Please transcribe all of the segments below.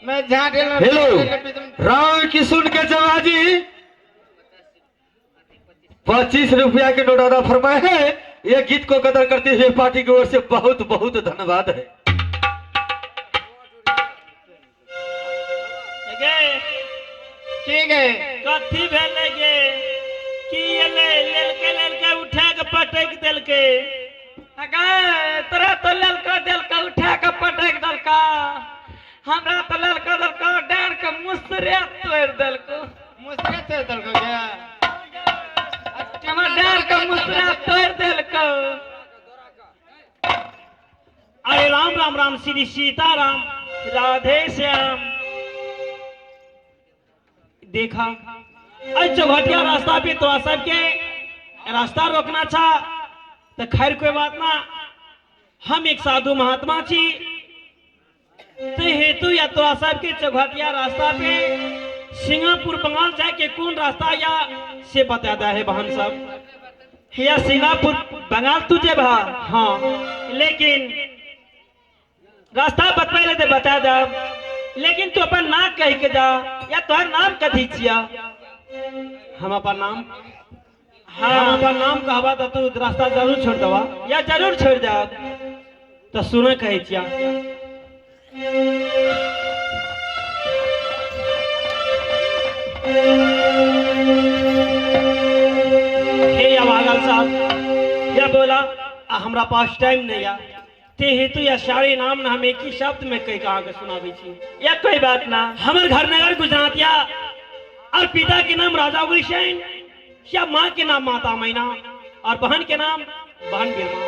मैं झाँट हेलो राम किशुन के जवाजी 25 रुपया के नोट अदा फरमाए है। ये गीत को कदर करते हुए पार्टी की ओर से बहुत बहुत धन्यवाद है। गे की गए कथी भेलै गे? की एलै? लेलकै लेलकै उठा के पटकि देलकै। अगे तोरा तो लेलको देलको उठा के पटक देलको, हमरा तो लेलको देलको डाँड़ के मुसरे तोड़ि देलको। मुसरे तोड़ि देलको गे? हमर डाँड़ के मुसरा तोड़ि देलको। अरे राम राम राम श्री सीताराम राधे श्याम। देखा अरे चौघटिया रास्ता पे तोरा सबके रास्ता रोकना छा तो खैर कोई बात ना, हम एक साधु महात्मा छी ते हेतु या तोरा सबके चौघटिया रास्ता पे सिंगापुर बंगाल जाए के कौन रास्ता या से बता दे है बहन सब। या सिंगापुर बंगाल तुझे भा? हाँ, लेकिन रास्ता बतबै ले तो बता दे, लेकिन तू अपन नाम कह के जा, या तोहर नाम कथी छिया? हम अपन नाम, हाँ हम अपन नाम कहबा तो तू रास्ता जरूर छोड़ देबा। या जरूर छोड़ दे। तो सुन कहै छिया, हे अभागल साहब, या बोला आ हमरा पास टाइम नहीं या ते हेतु या सारे नाम न हम एक ही शब्द में कह के अहाँके सुनाबै छी। या कोई बात ना। हमर घर नगर गुजरात या और पिता के नाम राजा उग्रसेन या माँ के नाम माता मैना और बहन के नाम बहन बिरमा।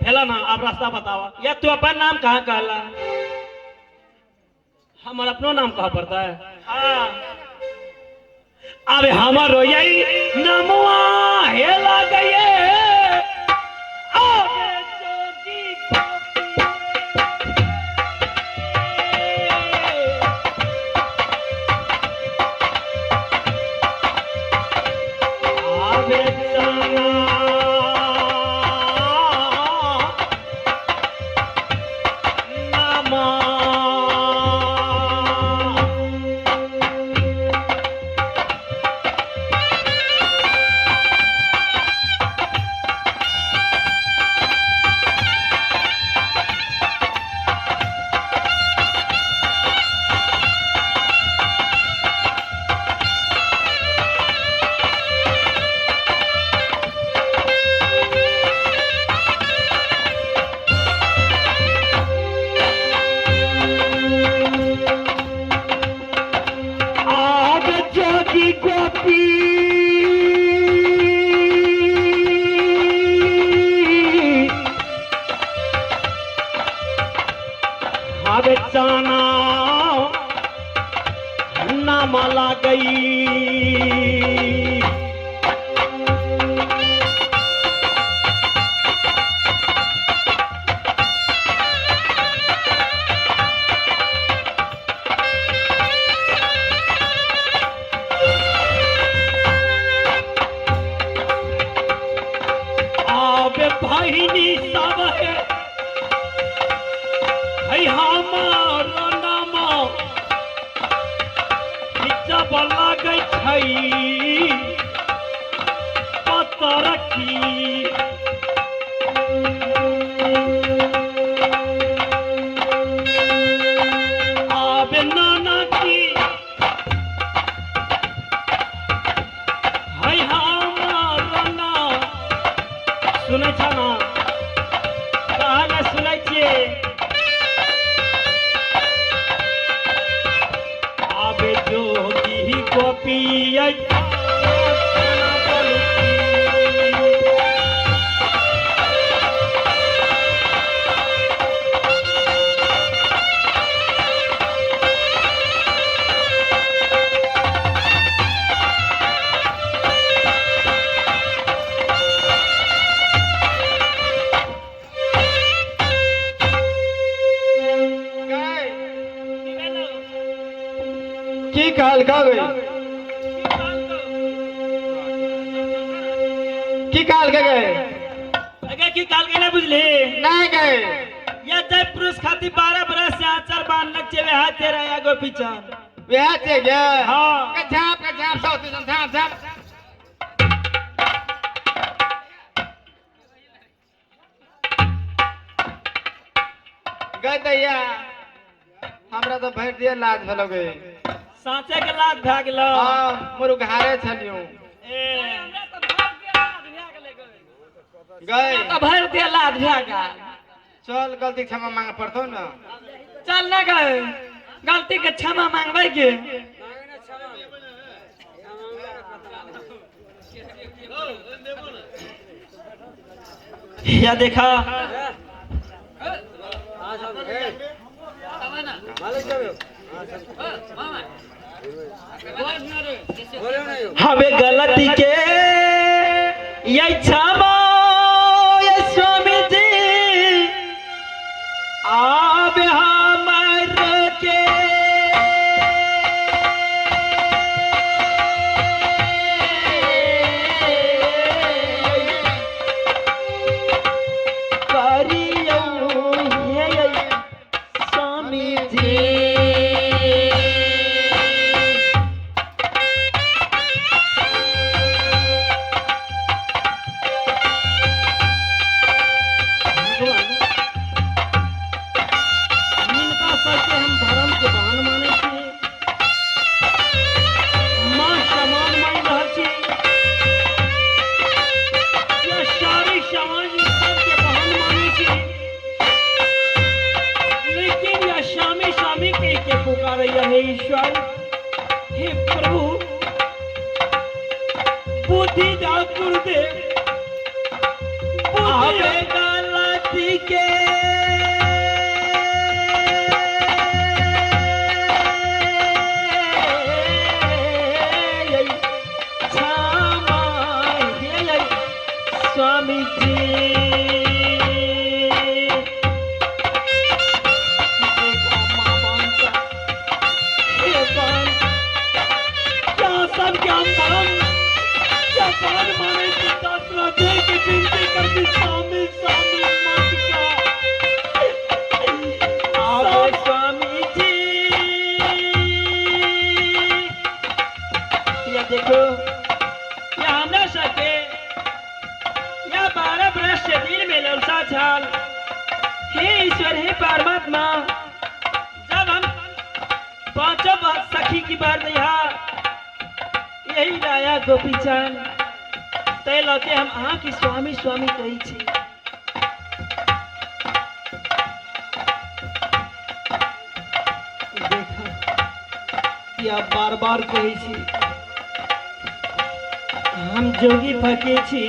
भेला ना? आप रास्ता बतावा। या तू अपन नाम कहाँ कहला? हमर अपनो नाम कहा पड़ता है? हाँ। अबे हमर यही नमुआ हेला गए आगे जोगी गोपी। आवे चना नामा। आग जोगी गोपी आवे चाना नामा गई। आवे भाईनी सब है है हमार नाम जब लागै छै पतर की। आवे नाना की है हमार नाम। सुनै छ ना? कहाँ ना सुनै छियै। आबे जोगी गोपी गए की कहल का गई? की कहल के गए? अगे की काल के ना बुझली? नहीं गए। या जय पुरुष खातिर 12 बरस से आचार बांधलक छे वएह छे राया गोपीचंद। वएह छे गे? हाँ। झाप के झाप सौ तीन झाप झाप। गए दैया, हमरा तो भरि दिया लाज भेलो गे। साँचे के लाज भए गेलो? हाँ, मुरुघारे छलियो। ए गए तऽ भरि दिया लाज भए गेल। चल गलती क्षमा मांगे पड़तो ना। चल ना गए, गलती के क्षमा मांगबै के। या देखा हमें गलती के ये क्षमा ये स्वामी जी, आब हमर के करियौ हे स्वामी जी। हिनका सबके हम धर्म के बहन मानै छी, माँ समान मानि रहल छी, या सारी समाज सबके बहन मानै छी, लेकिन यह स्वामी स्वामी कह के पुकारैया। हे ईश्वर, हे प्रभु, बुद्धि दाओ गुरुदेव, बुद्धि गलती के क्षमा हे स्वामी जी। देखा माँ बाप, हे बाप, क्या सब क्या धर्म क्या पान माने की दासना दे के विनती करती, स्वामी स्वामी मत का आवे स्वामी जी। या देखो या हमरा सके या 12 बरस से दिल में ललसा छाल। हे ईश्वर, हे परमात्मा, जब हम पांचों बात सखी की बार दिया यही राया गोपीचंद, तै लके हम अहाँ की स्वामी स्वामी कहै छी। देखा या बार बार कहै छी, हम जोगी फकीर छी,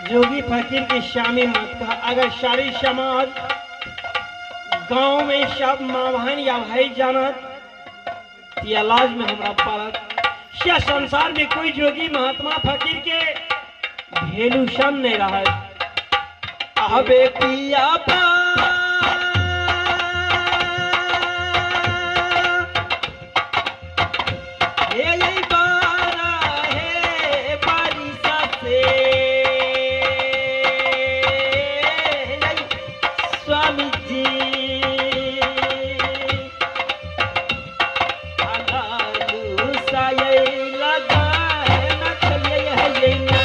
जोगी फकीर के स्वामी मत कहा। अगर सारी समाज गांव में सब माँ बहन या भाई जानत या लाज में हमरा पड़त, या संसार में कोई जोगी महात्मा फकीर के भेलू सम नहीं रहत। अबे पिया पा हे ये बारा हे बारिशा से स्वामी जी, अलालू साये लगा न चलिए है ना।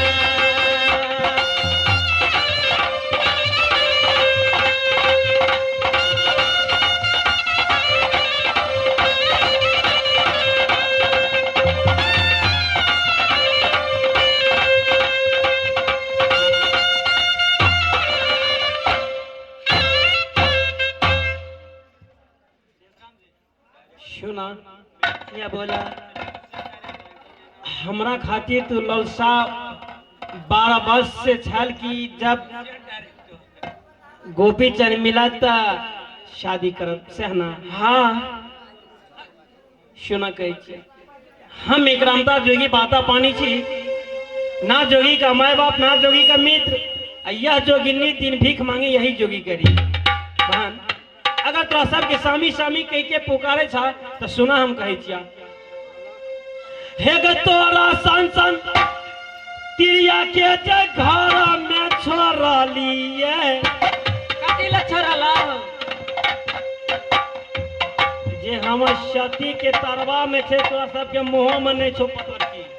सुना या बोला हमरा खातिर तू ललसा 12 वर्ष से छल की जब गोपी चंद मिला त शादी करब सहना। हाँ सुना कहै छी, हम एकरामता जोगी बाता पानी छी, ना जोगी का माय बाप ना जोगी का मित्र, आ यह जोगिनी दिन भीख मांगे यही जोगी करी। बहन अगर तोरा सबके स्वामी स्वामी कह के पुकारे छा तो सुना हम कहै छिया, हे गे तोरा सन सन तिरिया के जे घर में छोड़लिए। कथी लए छोड़ल। जे हमर सती के तरवा में छै, तोरा सबके मुंहो में नहीं छौ पकड़ की।